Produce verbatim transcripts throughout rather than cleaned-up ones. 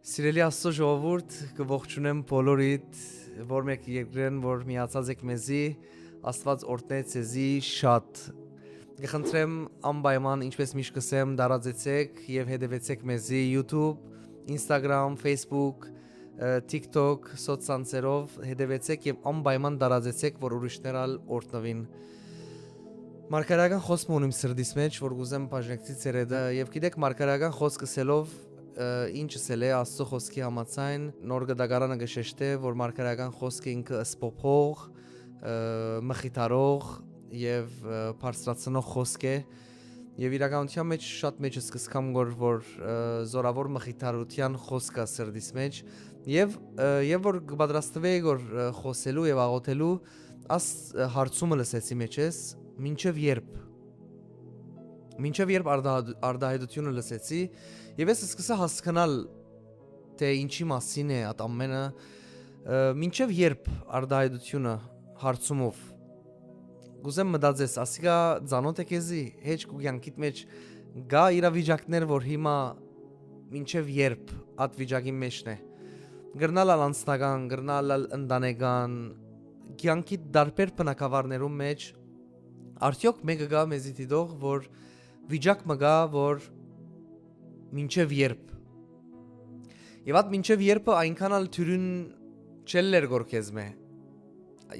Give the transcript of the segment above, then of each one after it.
Սիրելի Աստծո ժողովուրդ, կը ողջունեմ բոլորիդ, որ մէկ երկրէն որ միացած եք մեզի, Աստուած օրհնէ ձեզի շատ։ Կխնդրեմ անպայման, ինչպես միշտ կ'ըսեմ, տարածեցէք եւ հետեւեցէք մեզի YouTube, Instagram, Facebook, ը, TikTok, սոցցանցերով հետեւեցէք եւ անպայման տարածեցէք, որ ուրիշներ ալ օրհնուին։ Մարգարեական խօսք մը ունիմ սրտիս մէջ, որ կ'ուզեմ բաժնեկցի ձեր հետ, ը, եւ գիտէք, մարգարեական խօսք ըսելով, ը, ինչ ըսել է Աստծո խօսքի համաձայն, Նոր Գտակարանը կը շեշտէ, որ մարգարեական խօսքը ինքը սփոփող, ը, մխիթարող եւ, ը, բարձրացնող խօսք է։ Եւ իրականութեան մէջ շատ մէջ սկսկամ գոր, որ, ը, զորաւոր մխիթարութեան խօսք կայ սրտիս մէջ, եւ, ը, եւ որ կը պատրաստուէի գոր, ը, խօսելու եւ աղօթելու, աս, ը, հարցումը լսեցի մէջէս, մինչեւ երբ։ Մինչեւ երբ արտահայտ-, արտահայտությունը լսեցի, եւ ես սկսա հասկնալ, թէ ինչի մասին է այդ ամենը, ը, մինչեւ երբ արտահայտությունը հարցումով։ Կ'ուզեմ մտածես, ասիկա ծանոթ է քեզի, հեչ քու կեանքիդ մէջ կայ իրավիճակներ, որ հիմա մինչեւ երբ այդ վիճակի մէջն է։ Կրնալ ալ անձնական, կրնալ ալ ընտանեկան, կեանքի տարբեր բնակավարներու մէջ արդեօք մէկը կայ մեզի դիտող, որ վիճակ մը կայ, որ մինչեւ երբ։ Եւ այդ մինչեւ երբը այնքան ալ թիւրին չելլեր գոր քեզմէ։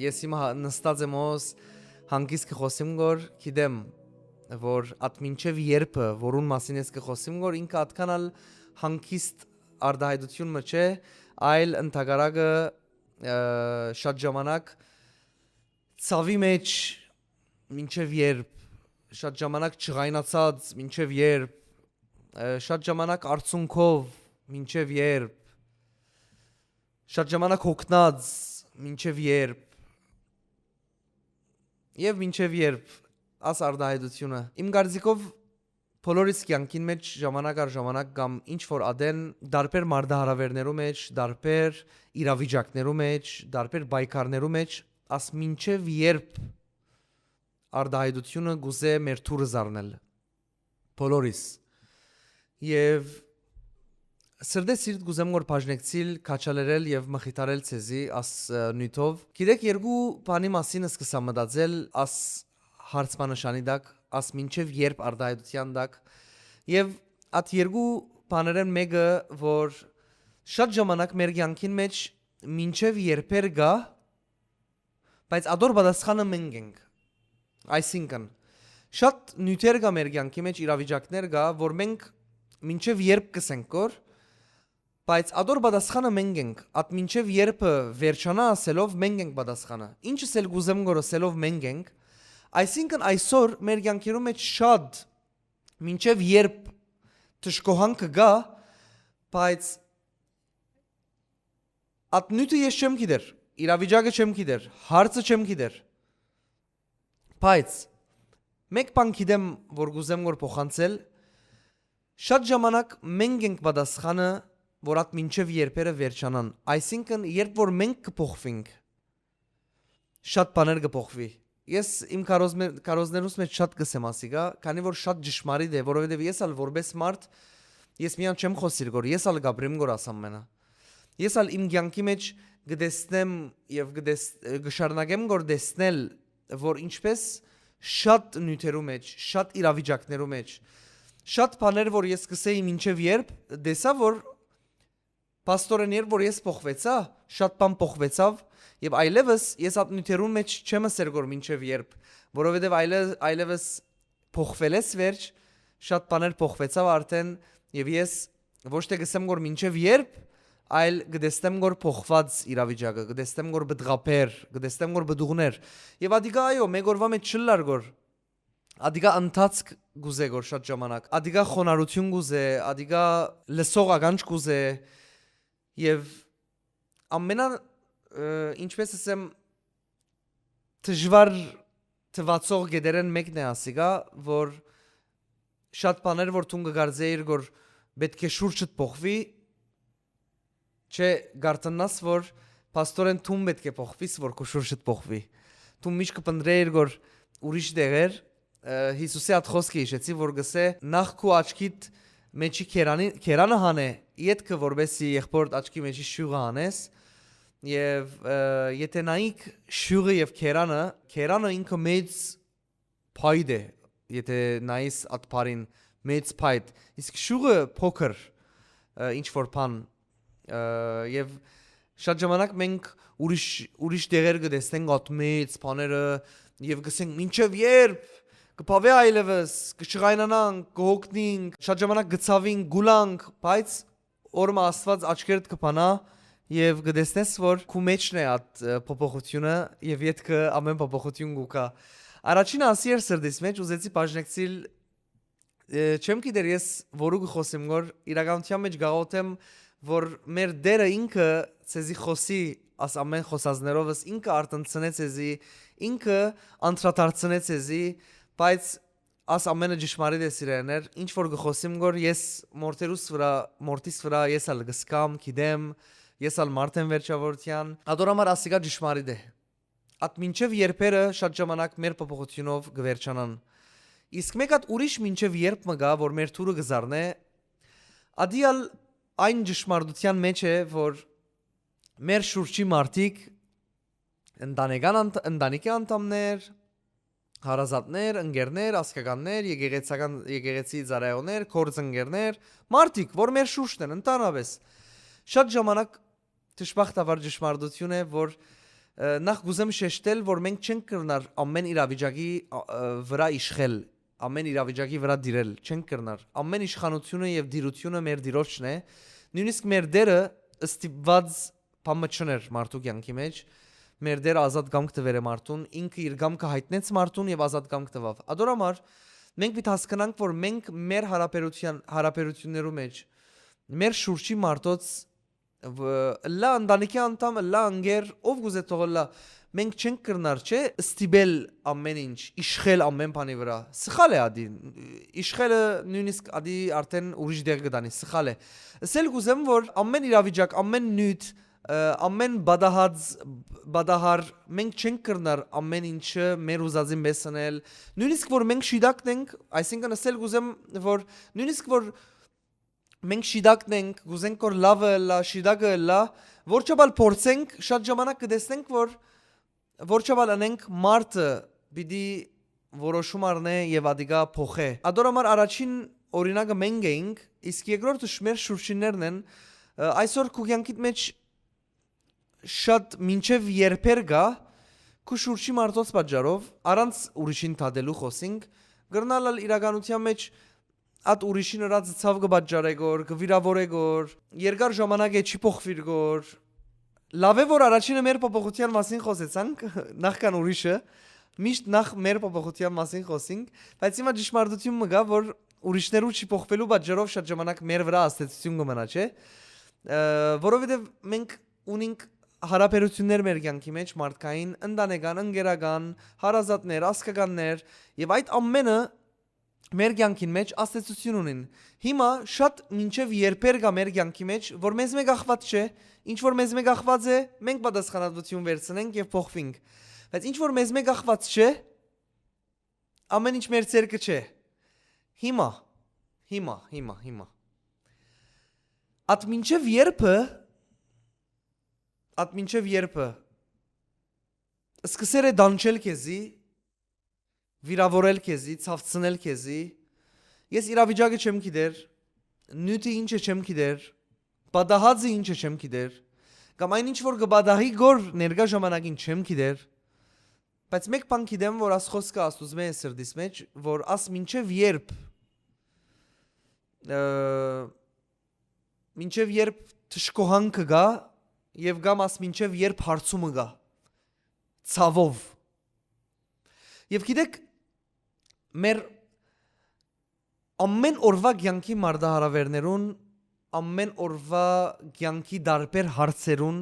Ես հիմա հա-, նստած եմ օս, հանգիստ կը խօսեմ գոր, գիտեմ, որ այդ մինչեւ երբը, որուն մասին ես կը խօսեմ գոր, ինքը այդքան ալ հանգիստ արտահայտություն մը չէ, այլ ընդհակառակը, ը, շատ ժամանակ ցաւի մէջ մինչեւ երբ, շատ ժամանակ չղայնացած մինչեւ երբ, ը, շատ ժամանակ արցունքով մինչեւ երբ, շատ ժամանակ հոգնած մինչեւ երբ, եւ մինչեւ երբ, աս արտահայտությունը։ Իմ կարծիքով, բոլորիս կեանքին մէջ ժամանակ առ ժամանակ կամ ինչ որ ատեն, տարբեր մարտահրաւերներու մէջ, տարբեր իրավիճակներու մէջ, տարբեր պայքարներու մէջ, աս մինչեւ երբ արտահայտությունը կ'ուզէ մեր թուրը զարնել։ Բոլորիս։ Եւ սրտե սիրտ կ'ուզեմ որ բաժնեկցիլ, քաչալերել եւ մխիթարել ցեզի աս, ը, նիւթով։ Գիտեք, երկու բանի մասին սկսա մտածել աս հարցմանշանի տակ, աս մինչեւ երբ արտահայտության տակ։ Եւ այդ երկու բաներէն մէկը, որ շատ ժամանակ մեր կեանքին մէջ մինչեւ երբեր կայ, բայց ատոր պատասխանը մենք ենք։ Այսինքն, շատ նիւթեր կայ մեր կեանքի մէջ, իրավիճակներ կայ, որ մենք մինչեւ երբ կ'ըսենք գոր, բայց ատոր պատասխանը մենք ենք, այդ մինչեւ երբը վերջանայ ասելով մենք ենք պատասխանը։ Ինչս էլ կ'ուզեմ գոր ասելով մենք ենք, այսինքն այսօր մեր կեանքերու մէջ շատ մինչեւ երբ դժգոհանքը կայ, բայց այդ նիւթը ես չեմ գիտեր, իրավիճակը չեմ գիտեր, հարցը չեմ գիտեր, բայց մէկ բան գիտեմ որ կ'ուզեմ որ փոխանցել, շատ ժամանակ մենք ենք պատասխանը, որ այդ մինչեւ երբերը վերջանան, այսինքն երբ որ մենք կը փոխվենք, շատ բաներ կը փոխվի։ Ես իմ քարոզմե-, քարոզներուս մէջ շատ կ'ըսեմ ասիկա, քանի որ շատ ճշմարիտ է, որովհետեւ ես ալ որպես մարդ, ես միան չեմ խօսիր գոր, ես ալ կ'ապրեմ գոր աս ամենը։ Ես ալ իմ կեանքի մէջ կը տեսնեմ եւ կը տես-, կը շարունակեմ գոր տեսնել, որ ինչպես շատ նիւթերու մէջ, շատ իրավիճակներու մէջ, շատ բաներ որ ես կ'ըսեի մինչեւ երբ, տեսայ որ փաստորեն երբ որ ես փոխվեցայ, շատ բան փոխվեցաւ, եւ այլեւս ես այդ նիւթերուն մէջ չեմ ըսեր գոր մինչեւ երբ, որովհետեւ այլե-, այլեւս փոխվել ես վերջ, շատ բաներ փոխվեցաւ արդեն, եւ ես ոչ թե կ'ըսեմ գոր մինչեւ երբ, այլ կը տեսնեմ գոր փոխված իրավիճակը, կը տեսնեմ գոր պտղաբեր, կը տեսնեմ գոր պտուղներ։ Եւ ադիկա, այո, մէկ օրուայ մէջ չըլլար գոր, ադիկա ընթացք կ'ուզէ գոր շատ ժամանակ, ադիկա խոնարհութիւն կ'ուզէ, ադիկա լսող ականջ կ'ուզէ, եւ ամենա, ը, ինչպես ասեմ, դժուար թուացող գետերէն մէկն է ասիկա, որ շատ բաներ որ դուն կը կարծեիր որ պէտք է շուրջդ փոխվի, չէ, կարծնաս որ փաստորեն դուն պէտք է փոխվիս որ քու շուրջդ փոխվի։ Դու միշտ կը փնտրեիր որ ուրիշ տեղեր, ը, Յիսուսի այդ խոսքը յիշեցի որ գսե նախ քու աչքիդ մեջի քերանի-, քերանը հանէ, ետքը որպեսի եղբորդ աչքի մեջ շիւղը անես, եւ, ը, եթե նայիք շիւղը եւ քերանը, քերանը ինքը մեծ փայտ է, եթե նայես ատբարին, մեծ փայտ, իսկ շիւղը փոքր, ը, ինչ որ բան, ը, եւ շատ ժամանակ մենք ուրիշ, ուրիշ տեղեր կը տեսնենք այդ մեծ բաները եւ կսենք, «Մինչեւ երբ կը բաւէ այլեւս, կը շղայնանանք, կը հոգնինք, շատ ժամանակ կը ցաւինք, կուլանք», բայց օրը մը Աստուած աչքերդ կը բանայ եւ կը տեսնես, որ քու մեջն է այդ, ը, փոփոխութիւնը եւ ետքը ամէն փոփոխութիւն կու գայ։ Առաջինը ասի էր սրտիս մեջ, ուզեցի բաժնեկցիլ, ը, չեմ գիտեր ես որու կը խօսեմ, որ իրականութեան մեջ գաղութեմ, որ մեր Տէրը ինքը ցեզի խօսի, աս ամէն խօսածներովս ինքը արտընցնե ցեզի, ինքը անդրադարձնե ցեզի, բայց աս ամէնը ճշմարիտ է, սիրելիներ, ինչ որ կը խօսիմ գոր, ես մորթերուս վրայ, մորթիս վրայ ես ալ կսկամ, գիտեմ, ես ալ մարդ եմ վերջավորության, ատոր համար ասիկա ճշմարիտ է։ Ատ մինչեւ երբերը շատ ժամանակ մեր փոփոխությունով կը վերջանան։ Իսկ մեկ հատ ուրիշ մինչեւ երբ մը գայ, որ մեր թուրը կը զարնէ, ադի ալ այն ճշմարտության մեջ է, որ մեր շուրջի մարդիկ, ընտանեկան անդ-, ընտանիքի անդամներ, հարազատներ, ընկերներ, ազգականներ, եկեղեցական, եկեղեցի ծառայողներ, գործընկերներ, մարդիկ, որ մեր շուրջն են, ընդհանրապես, շատ ժամանակ դժբախտաբար ճշմարտություն է, որ, ը, նախ կուզեմ շեշտել, որ մենք չենք կրնար ամեն իրավիճակի, ա, ը, վրայ իշխել, ամեն իրավիճակի վրայ դիրել, չենք կրնար։ Ամեն իշխանությունը եւ դիրությունը մեր Տիրոջն է, նույնիսկ մեր Տէրը ստիպված բան մը չըներ մարդու կեանքի մեջ, մեր Տէրը ազատ կամք տուեր է մարդուն, ինքը իր կամքը յայտնեց մարդուն եւ ազատ կամք տուաւ։ Ատոր համար մենք պիտի հասկնանք, որ մենք մեր հարաբերության, հարաբերություններու մեջ, մեր շուրջի մարդոց, վ-, ըլլայ ընտանիքի անդամ, ըլլայ ընկեր, ով կուզէ թող ըլլայ, մենք չենք կրնար, չէ, ստիպել ամեն ինչ, իշխել ամեն բանի վրայ։ Սխալ է ադի, իշխելը նույնիսկ ադի արդեն ուրիշ դեղ կը տանի, սխալ է։ Ասել կուզեմ, որ ամեն իրավիճակ, ամեն նիւթ, ը, ամեն պատահած, պատահար, մենք չենք կրնար ամեն ինչը մեր ուզածին պես ընել։ Նույնիսկ որ մենք շիտակն ենք, այսինքն ասել կուզեմ, որ նույնիսկ որ մենք շիտակն ենք, կուզենք որ լավը ըլլայ, շիտակը ըլլայ, որ չափալ փորձենք, շատ ժամանակ կը տեսնենք, որ որ չափալ ընենք մարդը պիտի որոշում առնէ եւ ադիկա փոխէ։ Ատոր համար առաջին օրինակը մենք էինք, իսկ երկրորդը շ-, մեր շուրջիններն են, ը, այսօր քու կեանքիդ մեջ շատ մինչեւ երբեր գայ, քու շուրջի մարդոց պատճառով, առանց ուրիշին դատելու խօսինք, կրնալ ալ իրականության մեջ ատ ուրիշին ըրած ցաւ կը պատճառէ գոր, կը վիրավորէ գոր, երկար ժամանակ է չի փոխվիր գոր։ Լավ է, որ առաջինը մեր փոփոխության մասին խօսեցանք, նախքան ուրիշը, միշտ նախ մեր փոփոխության մասին խօսինք, բայց հիմա ճշմարտություն մը գայ, որ ուրիշներու չի փոխվելու պատճառով շատ ժամանակ մեր վրայ ազդեցություն կը մնա, չէ՞։ Ը, որովհետեւ մենք ունենք հարաբերություններ մեր կյանքի մեջ, մարդկային, ընտանեկան, ընկերական, հարազատներ, ազգականներ, եւ այդ ամենը մեր կյանքին մեջ ազդեցություն ունին։ Հիմա շատ մինչեւ երբեր կա մեր կյանքի մեջ, որ մեզ մէ կախված չէ, ինչ որ մեզ մէ կախված է, մենք պատասխանատվություն վերցնենք եւ փոխվենք։ Բայց ինչ որ մեզ մէ կախված չէ, ամեն ինչ մեր ձեռքը չէ։ Հիմա, հիմա, հիմա, հիմա։ Ատ մինչեւ երբը, ատ մինչեւ երբը սկսեր է դանչել քեզի, վիրավորել քեզի, ցավցնել քեզի, ես իրավիճակը չեմ գիտեր, նիւթը ինչ է չեմ գիտեր, պատահածը ինչ է չեմ գիտեր, կամ այն ինչ որ կը պատահի գոր ներկայ ժամանակին չեմ գիտեր, բայց մեկ բան գիտեմ, որ աս խոսքը Աստուծմէ է սրտիս մեջ, որ աս մինչեւ երբ, ը, մինչեւ երբ թշկոհանքը գայ, եւ կամ աս մինչեւ երբ հարցումը գայ, ցավով։ Եւ գիտեք, մեր ամեն օրվա կյանքի մարտահրավերներուն, ամեն օրվա կյանքի տարբեր հարցերուն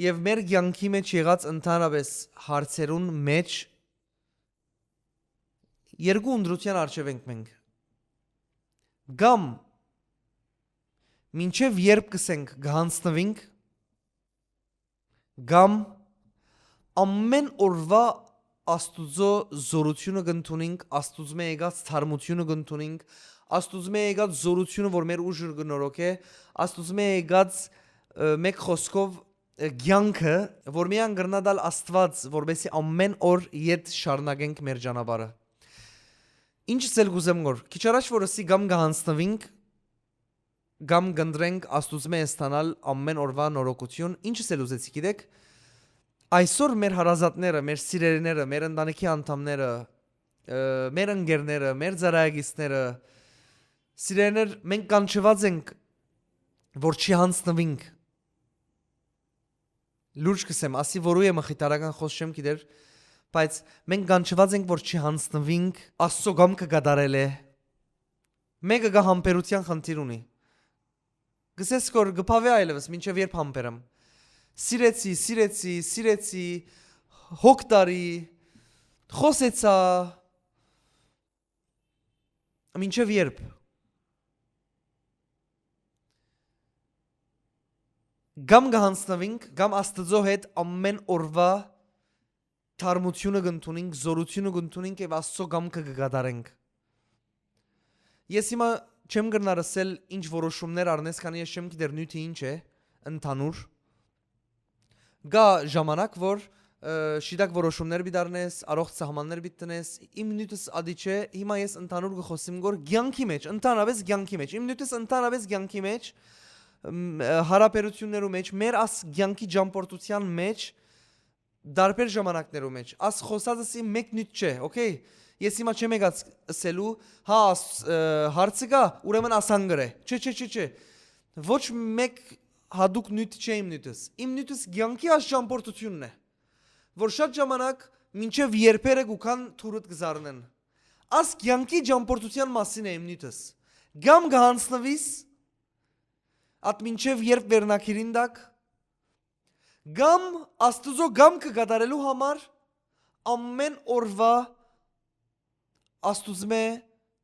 եւ մեր կյանքի մեջ եղած ընդհանրապես հարցերուն մեջ երկու ընտրության առջեւ ենք մենք։ Կամ մինչեւ երբ կսենք կհանձնվենք, կամ ամեն օրվա Աստուծոյ զօրութիւնը կ'ընդունինք, Աստուծմէ եկած թարմութիւնը կ'ընդունինք, Աստուծմէ եկած զօրութիւնը, որ մեր ուժը կը նորոգէ, Աստուծմէ եկած, ը, մէկ խօսքով, ը, կեանքը, որ միայն կրնայ տալ Աստուած, որպեսզի ամէն օր ետ շարունակենք մեր ճանապարհը։ Ինչս էլ կ'ուզեմ գոր, քիչ առաջ որ ըսի կամ կը յանձնուինք, կամ կ'ընտրենք Աստուծմէ ստանալ ամէն օրուայ նորոգութիւն, ինչս էլ ուզեցի, գիտեք, այսօր մեր հարազատները, մեր սիրելիները, մեր ընտանիքի անդամները, ը, մեր ընկերները, մեր ծառայակիցները, սիրելիներ, մենք կանչուած ենք, որ չի յանձնուինք։ Լուրջ կ'ըսեմ, ասի որու է մխիթարական խօս չեմ գիտեր, բայց մենք կանչուած ենք, որ չի յանձնուինք, Աստուծոյ կամքը կատարելէ։ Մէկը կը համբերութեան խնդիր ունի։ Կ'ըսես, որ կը բաւէ այլեւս, մինչեւ երբ համբերեմ։ Սիրեցի, սիրեցի, սիրեցի, հոգ տարի, խօսեցայ, մինչեւ երբ։ Կամ կը յանձնուինք, կամ Աստուծոյ հետ ամէն օրուայ թարմութիւնը կ'ընդունենք, զօրութիւնը կ'ընդունենք եւ Աստուծոյ կամքը կը կատարենք։ Ես հիմա չեմ կրնար ըսել ինչ որոշումներ առնես, քանի ես չեմ գիտեր նիւթը ինչ է, ընդհանուր։ Կայ ժամանակ, որ, ը, շիտակ որոշումներ պիտի առնես, առողջ սահմաններ պիտի տնես, իմ նիւթս ատի չէ, հիմա ես ընդհանուր կը խօսիմ գոր կեանքի մեջ, ընդհանրապես կեանքի մեջ, իմ նիւթս ընդհանրապես կեանքի մեջ, մ, ը, հարաբերութիւններու մեջ, մեր աս կեանքի ճամբորդութեան մեջ, տարբեր ժամանակներու մեջ, աս խօսածս իմ մէկ նիւթ չէ, օքեյ։ Ես հիմա չեմ եկած ըսելու, հա, աս, ը, հարցը կայ, ուրեմն ասան գրե։ Չէ, չէ, չէ, չէ։ Ոչ մէկ յատուկ նիւթ չէ իմ նիւթս։ Իմ նիւթս կեանքի աս ճամբորդութիւնն է, որ շատ ժամանակ մինչեւ երբերը կու գան թուրդ կը զարնեն։ Աս կեանքի ճամբորդութեան մասին է իմ նիւթս։ Կամ կը յանձնուիս, ատ մինչեւ երբ վերնագիրին տակ, կամ Աստուծոյ կամքը կատարելու համար ամէն օրուայ Աստուծմէ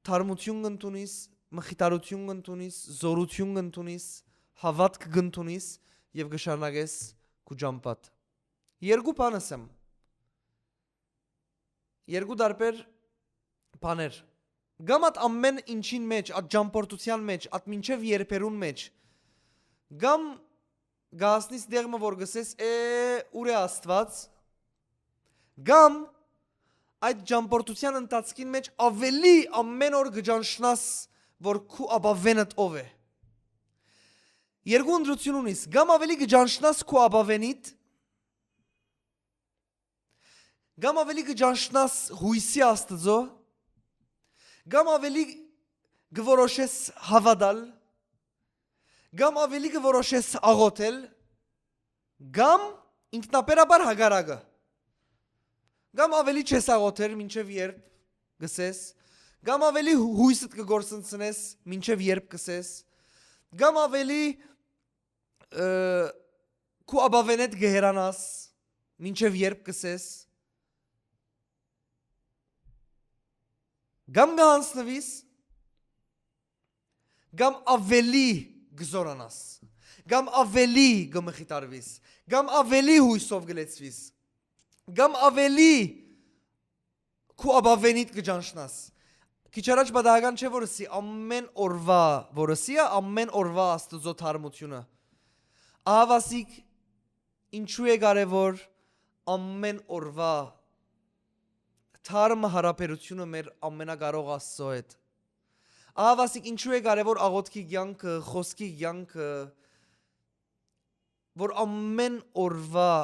թարմութիւն կ'ընդունիս, մխիթարութիւն կ'ընդունիս, զօրութիւն կ'ընդունիս, հաւատք կ'ընդունիս եւ կը շարունակես քու ճամբադ։ Երկու բան ըսեմ։ Երկու տարբեր բաներ։ Կամ ատ ամէն ինչին մեջ, ատ ճամբորդութեան մեջ, ատ մինչեւ երբերուն մեջ, կամ կը հասնիս տեղ մը, որ կ'ըսես, «Է, ո՞ւր է Աստուած», կամ այդ ճամբորդութեան ընթացքին մեջ աւելի ամէն օր կը ճանչնաս, որ քու ապաւենդ ով է։ Երկու ընտրութիւն ունիս, կամ աւելի կը ճանչնաս քու ապաւենիդ, կամ աւելի կը ճանչնաս յոյսի Աստուծոյ, կամ աւելի կը որոշես հաւատալ, կամ աւելի կը որոշես աղոթել, կամ ինքնաբերաբար հակառակը։ Կամ աւելի չես աղոթեր մինչեւ երբ կ'ըսես, կամ աւելի յո-, յոյսդ կը գործընծնես մինչեւ երբ կ'ըսես, կամ աւելի, ը, քու ապաւենեդ կը հեռանաս մինչեւ երբ կ'ըսես, կամ կը յանձնուիս, կամ աւելի կը զօրանաս, կամ աւելի կը մխիթարուիս, կամ աւելի յոյսով կը լեցուիս, կամ աւելի քու ապաւենիդ կը ճանչնաս։ Քիչ առաջ պատահական չէ, որ ըսի, ամէն օրուայ, որ ըսի, ամէն օրուայ Աստուծոյ թարմութիւնը։ Ահա ասիկ ինչու է կարեւոր ամէն օրուայ թարմ հարաբերութիւնը մեր ամենակարող Աստուծոյ հետ։ Ահա ասիկ ինչու է կարեւոր աղոթքի կեանքը, խօսքի կեանքը, որ ամէն օրուայ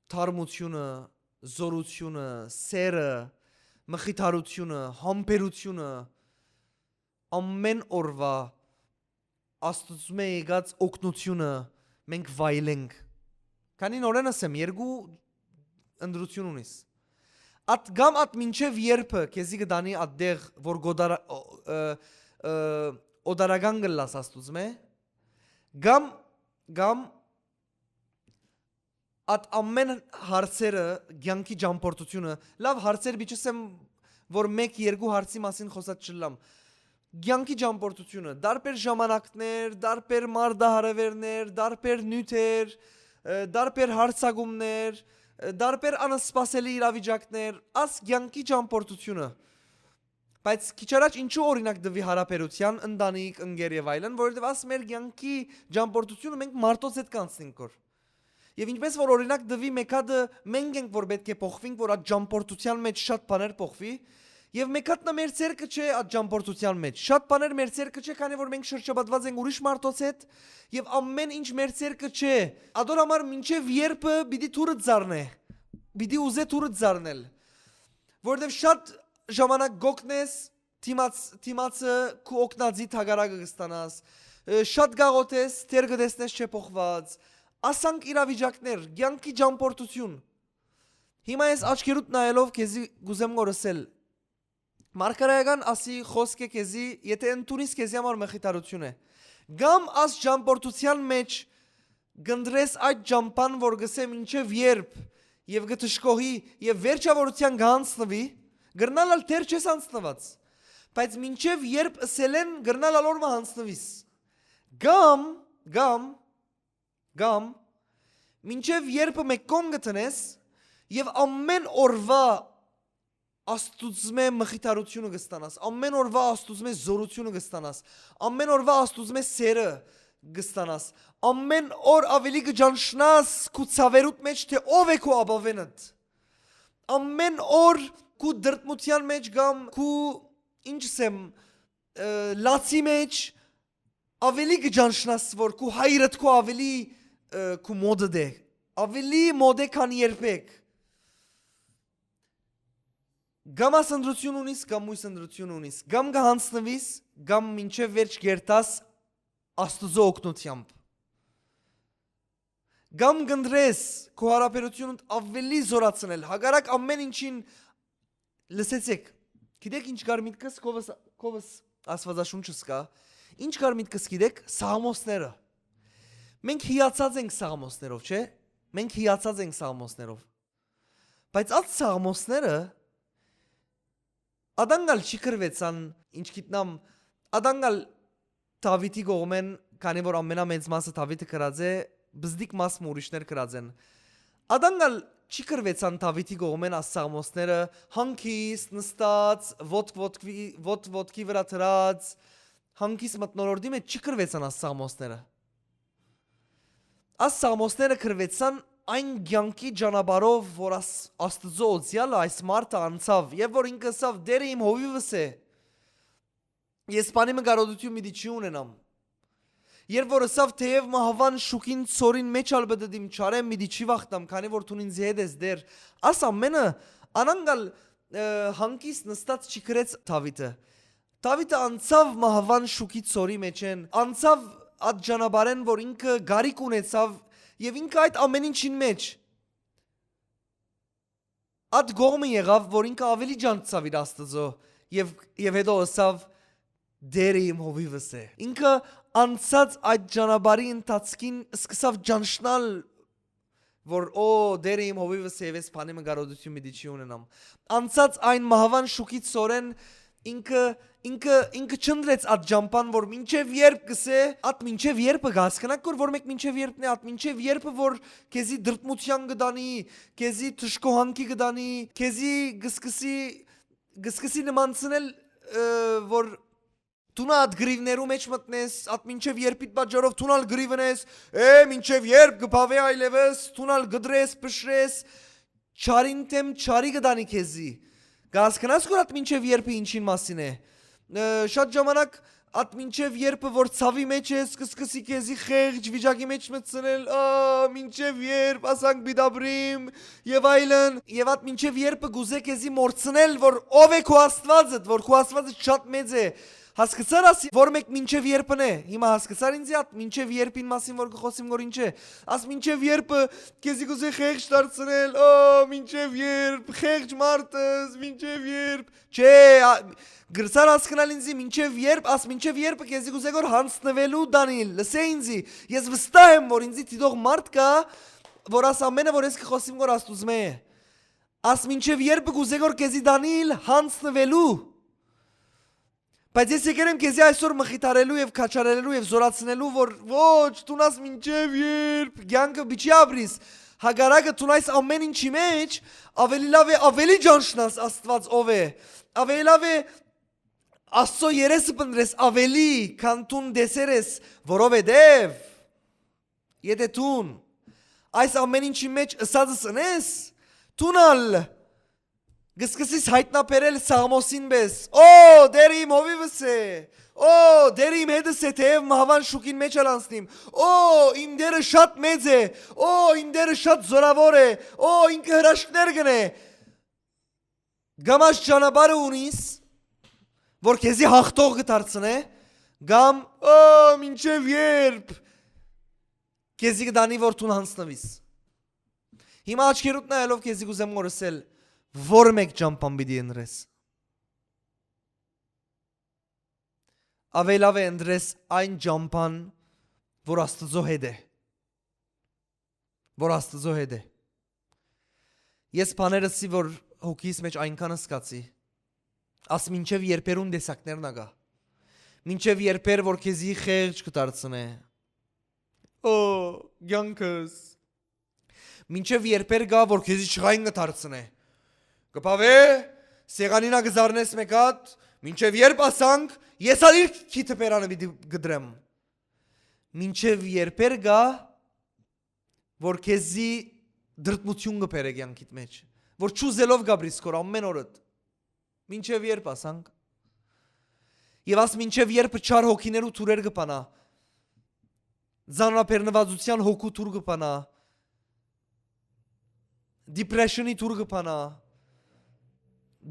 թարմութիւնը, զօրութիւնը, սերը, մխիթարութիւնը, համբերութիւնը, ամէն օրուայ Աստուծմէ եկած օգնութիւնը մենք վայելենք։ Քանի նորէն ասեմ, երկու ընտրութիւն ունիս։ Ատ կամ ատ մինչեւ երբը քեզի կը տանի ատտեղ, որ գոդար-, ը, ը, ը, օտարական կ'ըլլաս Աստուծմէ, կամ, կամ ատ ամէն հարցերը, կեանքի ճամբորդութիւնը, լաւ հարցեր պիտի չըսեմ, որ մէկ երկու հարցի մասին խօսած չըլլամ։ Կեանքի ճամբորդութիւնը, տարբեր ժամանակներ, տարբեր մարտահրաւերներ, տարբեր նիւթեր, ը, տարբեր հարցակումներ, ը, տարբեր անսպասելի իրավիճակներ, աս կեանքի ճամբորդութիւնը։ Բայց քիչ առաջ ինչու օրինակ տուի յարաբերութեան, ընտանիք, ընկեր եւ այլն, որովհետեւ աս մեր կեանքի ճամբորդութիւնը մենք մարդոց հետ կանցնենք կոր։ Եւ ինչպես որ օրինակ տուի, մէկ հատը մենք ենք որ պէտք է փոխվենք, որ այդ ճամբորդութեան մէջ շատ բաներ փոխվի, եւ մէկ հատնը մեր ցերկը չէ այդ ճամբորդութեան մէջ։ Շատ բաներ մեր ցերկը չէ, քանի որ մենք շրջապատված ենք ուրիշ մարդոց հետ, եւ ամեն ինչ մեր ցերկը չէ։ Ադոր համար մինչեւ երբը պիտի թուրը ձարնէ, պիտի ուզէ թուրը ձարնել, որովհետեւ շատ ժամանակ գոգնես, դիմաց-, դիմացը քու օգնածի թագարակը կստանաս, ը, շատ գաղոթես, թեր կտեսնես չէ փոխված, ասանք իրավիճակներ, կեանքի ճամբորդութիուն։ Հիմա ես աչքերուդ նայելով քեզի կուզեմ գորսել, մարգարեական ասի խոսքը քեզի, եթե ընդունիս քեզի համար մխիթարություն է, կամ աս ճամբորդութեան մէջ կընտրես այդ ճամբան, որ գսեմ ինչեւ երբ, եւ կդժկոհի, եւ վերջավորության կհանձնվի, գրնալ ալ թեր չես անցնված, բայց մինչեւ երբ ըսել են, գրնալ ալ օրը յանձնվիս, կամ, կամ, կամ, մինչեւ երբը մէկ կողմ կդնես, եւ ամեն օրվա Աստուծմէ մխիթարութիւնը կստանաս, ամեն օրվա Աստուծմէ զորութիւնը կստանաս, ամեն օրվա Աստուծմէ սերը կստանաս, ամեն օր աւելի կճանչնաս քու ցաւերուդ մէջ, թէ ով է քու ապաւենդ։ Ամեն օր քու դրդմութեան մէջ կամ քու, ինչ ասեմ, ը, լացի մէջ աւելի կճանչնաս, որ քու հայրդ քու աւելի, ը, քու մոտդ է, աւելի մոտ է, քան երբեք։ Կամ աս ընտրություն ունիս, կամ մոյս ընտրություն ունիս, կամ կհանձնվիս, կամ մինչեւ վերջ կերտաս Աստուծոյ օգնութեամբ, կամ կընտրես քու յարաբերութիւնդ աւելի զորացնել, հակառակ ամեն ինչին, լսեցեք, գիտեք ինչ կար միտքս, քովս, քովս Աստուածաշունչս կայ, ինչ կար միտքս գիտեք, սաղմոսները։ Մենք հիացած ենք սաղմոսներով, չէ՞։ Մենք հիացած ենք սաղմոսներով։ Բայց այդ սաղմոսները ադանք ալ չի գրուեցան, ինչ գիտնամ, ադանք ալ Դաւիթի կողմէն, քանի որ ամենամեծ մասը Դաւիթը գրած է, բզդիկ մաս մը ուրիշներ գրած են։ Ադանք ալ չի գրուեցան Դաւիթի կողմէն աս սաղմոսները, հանգիստ, նստած, ոտք ոտքի, ոտք ոտքի վրայ դրած, հանգիստ մթնոլորտի մէջ չի գրուեցան աս սաղմոսները։ Աս սաղմոսները գրուեցան այն կեանքի ճանապարհով, որ աս-, Աստուծոյ օծեալը այս մարդը անցաւ, եւ որ ինքը ըսաւ, «Տէրը իմ հովիվս է, ես բանի մը կարօտութիւն պիտի չի ունենամ»։ Երբ որ ըսաւ, «Թէեւ մահուան շուքին ցորին մէջ ալ պտըտիմ, չարեմ պիտի չի վախտամ, քանի որ դուն ինձ հետ ես, Տէր»։ Աս ամենը անանկ ալ, ը, հանգիստ նստած չի գրեց Դաւիթը։ Դաւիթը անցաւ մահուան շուքի ցորի մէջէն, անցաւ այդ ճանապարհէն, որ ինքը գարիք ունեցաւ, եւ ինքը այդ ամեն ինչին մէջ այդ կողմը եղաւ, որ ինքը աւելի ճանչցաւ իր Աստուծոյ, եւ, եւ հետո ըսաւ, «Տէրը իմ հովիվս է»։ Ինքը անցած այդ ճանապարհի ընթացքին սկսաւ ճանչնալ, որ, «Օ, Տէրը իմ հովիվս է, եւ ես բանի մը կարօտութիւն պիտի չի ունենամ»։ Անցած այն մահուան շուքի ցորեն ինքը, ինքը, ինքը չընտրեց այդ ճամբան, որ մինչեւ երբ կսե, այդ մինչեւ երբը կհասկնաք, որ, որ մէկ մինչեւ երբն է, այդ մինչեւ երբը, որ քեզի դրդմութեան կտանի, քեզի դժկոհանքի կտանի, քեզի կսկսի, կսկսի նմանցնել, ը, որ դուն ալ այդ գրիվներու մէջ մտնես, այդ մինչեւ երբիդ պատճառով դուն ալ գրիվն ես, է, մինչեւ երբ կբաւէ այլեւս, դուն ալ կդրես, փշրես, չարին դէմ չարի կտանի քեզի։ Կհասկնաս, որ այդ մինչեւ երբը ինչին մասին է։ Ը, շատ ժամանակ այդ մինչեւ երբը, որ ցաւի մէջ ես, կսկսի քեզի խեղճ վիճակի մէջ մտցնել, «Ա, մինչեւ երբ ասանք պիտի ապրիմ» եւ այլն, եւ այդ մինչեւ երբը կուզե քեզի մորցնել, որ ով է քո Աստուածդ, որ քո Աստուածը շատ մեծ է։ Հասկցա՞ր ասի, որ մէկ մինչեւ երբն է։ Հիմա հասկցա՞ր ինձի, այդ մինչեւ երբին մասին, որ կխոսիմ, որ ինչ է։ Աս մինչեւ երբը քեզի կուզե խեղճ դարձնել, «Ա, մինչեւ երբ, խեղճ մարդ ես, մինչեւ երբ»։ Չէ, ա, գրսար հասկնալ ինձի, մինչեւ երբ, աս մինչեւ երբը քեզի կուզե որ հանձնվելու դանիլ, լսե ինձի, ես վստահ եմ, որ ինձի դիտող մարդ կայ, որ աս ամենը, որ ես կխոսիմ, որ Աստուծմէ է։ Աս մինչեւ երբը կուզե որ քեզի դանիլ հանձնվելու։ Բայց ես եկել եմ քեզի այսօր մխիթարելու եւ քաջալերելու եւ զորացնելու, որ ոչ, դուն աս մինչեւ երբ կյանքը պիչի ապրիս, հակառակը դուն այս ամեն ինչի մեջ ավելի լավ է, ավելի ճանչնաս Աստված ով է, ավելի լավ է Աստծո երեսը պնդրես աւելի, քան դուն տեսեր ես, որովհետեւ, եթե դուն այս ամեն ինչի մեջ ըսածս ընես, դուն ալ կսկսես յայտնաբերել Սաղմոսին պէս. «Օ, Տէրը իմ հովիվս է, օ, Տէրը իմ հետս է, թէեւ մահուան շուքին մեջ ալ անցնիմ, օ, իմ Տէրը շատ մեծ է, օ, իմ Տէրը շատ զօրաւոր է, օ, ինքը հրաշքներ կ'ընէ»։ Կամ այս ճանապարհը ունիս, որ քեզի հաղթող կը դարձնէ, կամ, ա, մինչեւ երբ քեզի կը տանի, որ դուն յանցնուիս։ Հիմա աչքերուդ նայելով քեզի կ'ուզեմ որ ըսել, որ մէկ ճամբան պիտի ընտրես։ Աւելաւէ ընտրես այն ճամբան, որ Աստուծոյ հետ է։ Որ Աստուծոյ հետ է։ Ես բաներ ըսի, որ հոգիս մեջ այնքան ըսկացի։ Աս մինչեւ երբերուն տեսակներն ա գայ։ Մինչեւ երբեր որ քեզի խեղճ կը դարձնէ։ Օ, կյանքս։ Մինչեւ երբեր գայ որ քեզի չղայն կը դարձնէ։ Կը բաւէ, սեղանին ա կը զարնես մէկ հատ, մինչեւ երբ ասանք, ես ալ իր քիթը բերանը պիտի կդրեմ։ Մինչեւ երբեր գայ որ քեզի դրդմութիւն կը բերէ կյանքիդ մեջ, որ չուզելով կ'ապրիս քոր ամեն օրդ։ Մինչեւ երբ ասանք։ Եւ աս մինչեւ երբ չար հոգիներու թուրեր կը բանայ, ծանրաբեռնվածության հոգու թուր կը բանայ, դիպրեշնի թուր կը բանայ,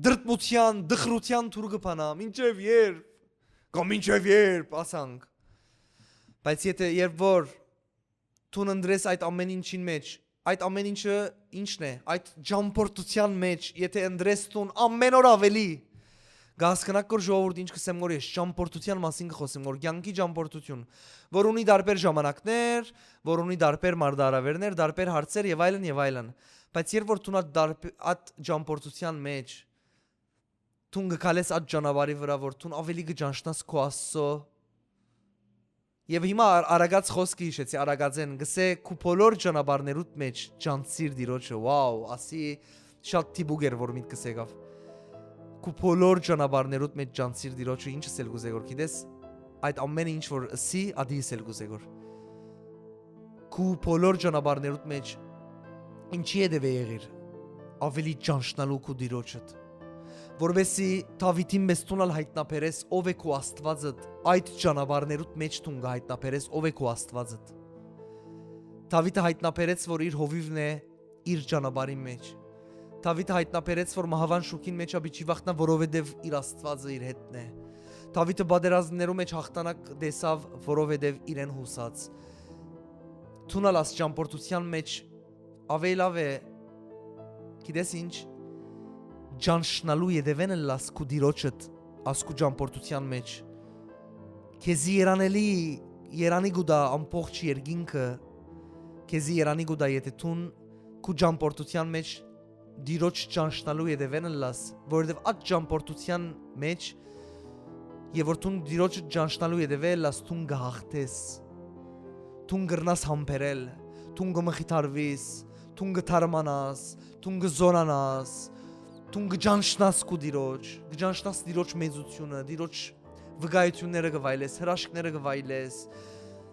դրդմութեան, դխրութեան թուր կը բանայ, մինչեւ երբ, կամ մինչեւ երբ, ասանք։ Բայց եթե երբ որ դուն ընտրես այդ ամեն ինչին մեջ, այդ ամեն ինչը ի՞նչն է, այդ ճամբորդութեան մեջ, եթե ընտրես դուն ամեն օր աւելի, կ'հասկնաք որ ժողովուրդ ինչ կ'ըսեմ որ ես ճամբորդութեան մասին կը խօսեմ, որ կյանքի ճամբորդութիւն, որ ունի տարբեր ժամանակներ, որ ունի տարբեր մարտահրաւերներ, տարբեր հարցեր եւ այլն եւ այլն։ Բայց երբ որ դուն այդ դարբե-, այդ ճամբորդութեան մեջ, դուն կը քալես այդ ճանապարհի վրա, որ դուն աւելի կը ճանչնաս քո Աստծո։ Եւ հիմա ար-, արագած խոսքը յիշեցի, արագածէն, կսէ, «Քու բոլոր ճանապարհներուդ մեջ ճանչցիր Տիրոջը»։ Wow, ասի շատ դիպուկ էր որ միտքս եկաւ։ «Քու բոլոր ճանապարհներուդ մեջ ճանչցիր Տիրոջը», ինչ ըսել կ'ուզէ որ գիտես, այդ ամենը ինչ որ ըսի, ադի ըսել կ'ուզէ որ։ «Քու բոլոր ճանապարհներուդ մեջ ինչի հետեւէ եղիր, աւելի ճանչնալու քու Տիրոջդ, որպեսզի Դաւիթին պէս դուն ալ յայտնաբերես ով է քու Աստուածդ, այդ ճանապարհներուդ մեջ դուն կը յայտնաբերես ով է քու Աստուածդ»։ Դաւիթը յայտնաբերեց որ իր հովիվն է իր ճանապարհին մեջ։ Դաւիթը յայտնաբերեց որ մահուան շուքին մեջ ա պիչի վախնայ, որովհետեւ իր Աստուածը իր հետն է։ Դաւիթը պատերազմներու մեջ յաղթանակ տեսաւ, որովհետեւ իրեն յուսած։ Դուն ալ աս ճամբորդութեան մեջ աւելի լաւ է, գիտես ինչ, ճանչնալու ետեւէն ըլլաս քու Տիրոջդ, աս քու ճամբորդութեան մեջ։ Քեզի երանելի, երանի կու տայ ամբողջ երկինքը, քեզի երանի կու տայ, եթե դուն քու ճամբորդութեան մեջ Տիրոջ ճանչնալու ետեւէն ըլլաս, որովհետեւ այդ ճամբորդութեան մեջ, եւ որ դուն Տիրոջը ճանչնալու ետեւէ ըլլաս, դուն կը հաղթես, դուն կրնաս համբերել, դուն կը մխիթարվիս, դուն կը թարմանաս, դուն կը զօրանաս, դուն կը ճանչնաս քու Տիրոջ, կը ճանչնաս Տիրոջ մեծութիւնը, Տիրոջ վկայութիւնները կը վայելես, հրաշքները կը վայելես,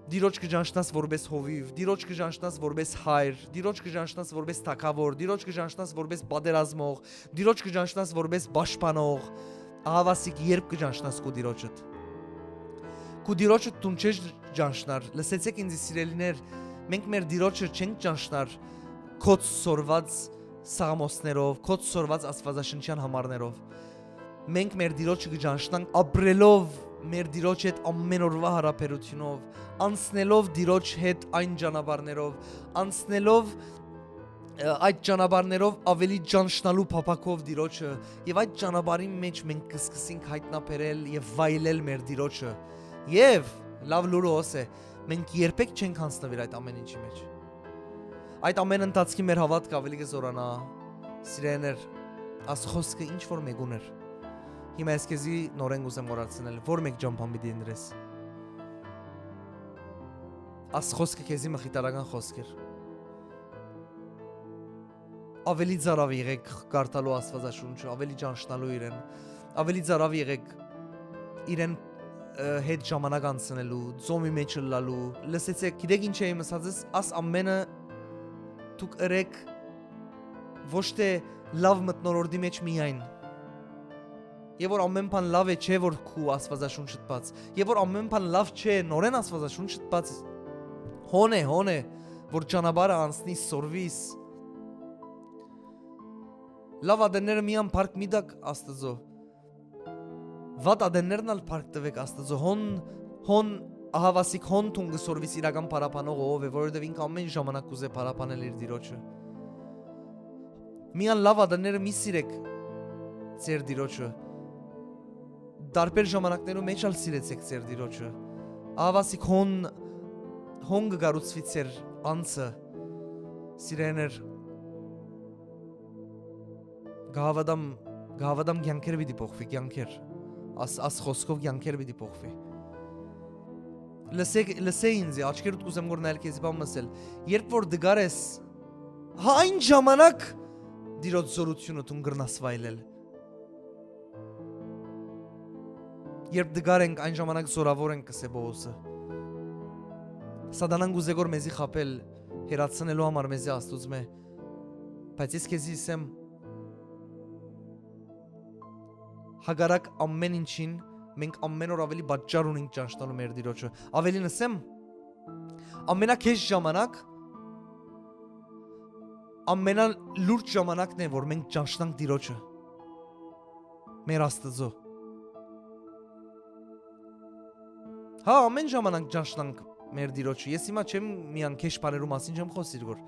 Տիրոջ կը ճանչնաս որպես հովիվ, Տիրոջ կը ճանչնաս որպես հայր, Տիրոջ կը ճանչնաս որպես թագաւոր, Տիրոջ կը ճանչնաս որպես պատերազմող, Տիրոջ կը ճանչնաս որպես պաշտպանող, ահավասիկ երբ կը ճանչնաս քու Տիրոջդ։ Քու Տիրոջը դուն չես ճանչնար, լսեցէք ինձ սիրելիներ, մենք մեր Տիրոջը չենք ճանչնար կոչ սորված սաղմոսներով, կոչ սորված աստվածաշնչեան համարներով։ Մենք մեր Տիրոջը կը ճանչնանք ապրելով մեր Տիրոջ հետ ամեն օրուայ յարաբերութիւնով, անցնելով Տիրոջ հետ այն ճանապարհներով, անցնելով, ը, այդ ճանապարհներով աւելի ճանչնալու փափաքով Տիրոջը, եւ այդ ճանապարհին մեջ մենք կսկսենք յայտնաբերել եւ վայելել մեր Տիրոջը։ Եւ լաւ լուրը հոս է, մենք երբեք չենք յանձնուիր այդ ամեն ինչի մեջ։ Այդ ամեն ընթացքի մեր հաւատքը աւելի կը զօրանայ, սիրելիներ, աս խօսքը ինչ որ մեկուն էր։ Հիմա ես քեզի նորեն կ'ուզեմ որ հարցնել, որ մէկ ճամբան պիտի ընտրես։ Աս խօսքը քեզի մխիթարական խօսք էր։ Աւելի ծարաւ եղեք կարդալու Աստուածաշունչը, աւելի ճանչնալու իրեն, աւելի ծարաւ եղեք իրեն, ը, հետ ժամանակ անցնելու, ծոմի մէջ ըլլալու։ Լսեցէք, գիտէք ինչ է իմ ըսածս, աս ամենը դուք ըրեք ոչ թէ լաւ մթնոլորտի մէջ միայն։ Եւ որ ամեն բան լաւ է, չէ՞ որ քու Աստուածաշունչդ բաց։ Եւ որ ամեն բան լաւ չէ, նորեն Աստուածաշունչդ բաց։ Հոն է, հոն է, որ ճանապարհը անցնի, սորվիս։ Լաւ ատենները միան փառք մի տաք Աստծո։ Վատ ատեններն ալ փառք տուեք Աստծո։ Հոն, հոն, ահավասիկ հոն դուն կը սորվիս իրական փառաբանողը ով է, որովհետեւ ինքը ամեն ժամանակ կուզէ փառաբանել իր Տիրոջը։ Միան լաւ ատենները մի սիրեք ձեր Տիրոջը։ Տարբեր ժամանակներու մէջ ալ սիրեցեք ձեր Տիրոջը։ Ահավասիկ հոն, հոն կը կառուցուի ձեր անձը, սիրեներ։ Կհաւատամ, կհաւատամ կեանքեր պիտի փոխուի, կեանքեր։ Աս, աս խօսքով կեանքեր պիտի փոխուի։ Լսե, լսե ինձի, աչքերուդ կուզեմ որ նայել քեզի բան մսել։ Երբ որ դգար ես, հա, այն ժամանակ Տիրոջ զորությունը դուն կրնաս վայելել։ Երբ դգար ենք, այն ժամանակ զորավոր ենք, կսե Պողոսը։ Սատանան կուզե գոր մեզի խաբել, հեռացնելու համար մեզի Աստուծմէ։ Բայց ես քեզի ըսեմ, հակառակ ամեն ինչին, մենք ամեն օր ավելի պատճառ ունենք ճանչնալու մեր Տիրոջը։ Ավելին ըսեմ, ամենակեշ ժամանակ, ամենալուրջ ժամանակն է, որ մենք ճանչնանք Տիրոջը, մեր Աստծո։ Հա, ամեն ժամանակ ճանչնանք մեր Տիրոջը։ Ես հիմա չեմ միան քեշ բաներու մասին չեմ խօսիր գոր,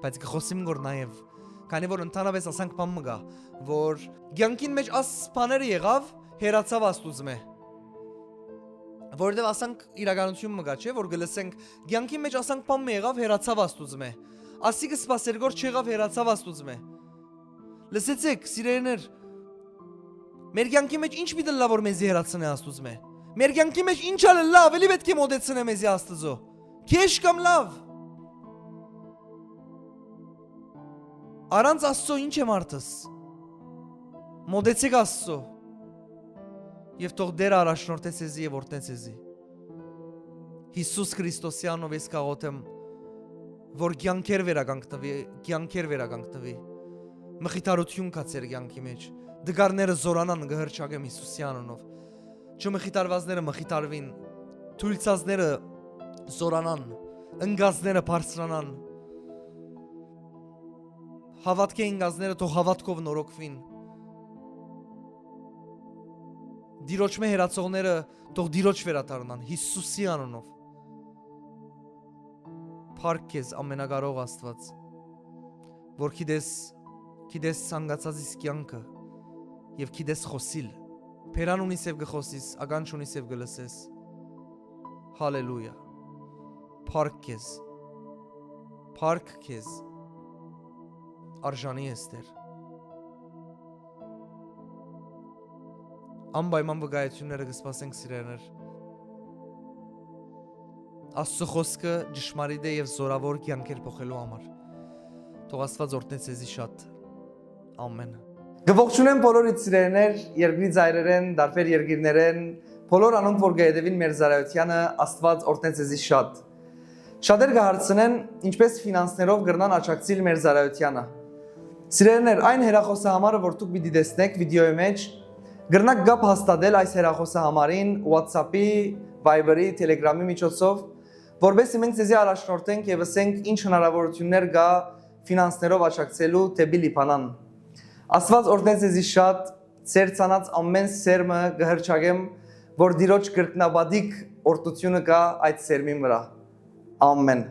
բայց կխօսիմ գոր նաև, քանի որ ընդհանրապես ասանք բան մը կա, որ կեանքին մեջ աս բաները եղավ, հեռացավ Աստուծմէ։ Որովհետև ասանք իրականություն մը կա, չէ՞, որ կլսենք, կեանքին մեջ ասանք բան մը եղավ, հեռացավ Աստուծմէ։ Ասի կը սպասեր գոր չեղավ, հեռացավ Աստուծմէ։ Լսեցեք, սիրելիներ, մեր կեանքի մեջ ինչ պիտի ըլլայ, որ մեզի հեռացնէ Աստուծմէ։ Մեր կեանքի մեջ ինչ ալ ըլլայ, ավելի պէտք է մոտեցնէ մեզի Աստծո։ Քեշ կամ լաւ։ Առանց Աստծո ինչ է մարդս։ Մոտեցեք Աստծո։ Եվ թող Տերը առաջնորդե ձեզի եւ օրհնե ձեզի։ Յիսուս Քրիստոսի անունով ես կաղոթեմ, որ կեանքեր վերականգնվի, կեանքեր վերականգնվի։ Մխիթարություն կա ձեր կեանքի մեջ։ Դգարները զորանան, կը հրճակեմ Յիսուսի անունով։ Չմխիթարուածները մխիթարուին, թոյլցածները զորանան, ընկածները բարձրանան։ Հաւատքէ ինկածները թող հաւատքով նորոգուին։ Տիրոջմէ հեռացողները թող Տիրոջ վերադառնան, Յիսուսի անունով։ Փառք քեզ, ամենակարող Աստուած, որ գիտես, գիտես ցանկացած իս կեանքը եւ գիտես խօսիլ։ Բերան ունիս եւ կը խօսիս, ականջ ունիս եւ կը լսես։ Հալելույա։ Փառք քեզ։ Փառք քեզ։ Արժանի ես, Տեր։ Անպայման վկայությունները կսպասենք, սիրելիներ։ Աստծո խօսքը ճշմարիտ է եւ զորավոր կեանքեր փոխելու համար։ Թող Աստված օրհնե ձեզի շատ։ Ամեն։ Կողջունեմ բոլորիդ, սիրելիներ, երկրի ծայրերեն, տարբեր երկիրներեն, բոլոր անոնք, որ կհետևին մեր ծառայությանը, Աստված օրհնե ձեզի շատ։ Շատեր կը հարցնեն, ինչպես ֆինանսներով կրնան աջակցիլ մեր ծառայությանը։ Սիրելիներ, այն հեռախոսահամարը, որ դուք պիտի տեսնեք վիդեոյի մեջ, կրնաք կապ հաստատել այս հեռախոսահամարին WhatsApp-ի, Viber-ի, Telegram-ի միջոցով, որպեսզի մենք ձեզի առաջնորդենք եւ ըսենք ինչ հնարավորություններ կա ֆինանսներով աջակցելու դէպի Լիբանան։ Աստված օրհնե ձեզի շատ, ձեր ցանած ամեն սերմը կը հրճակեմ, որ Տիրոջ կրկնապատիկ օրհնությունը կա այդ սերմին վրա։ Ամեն։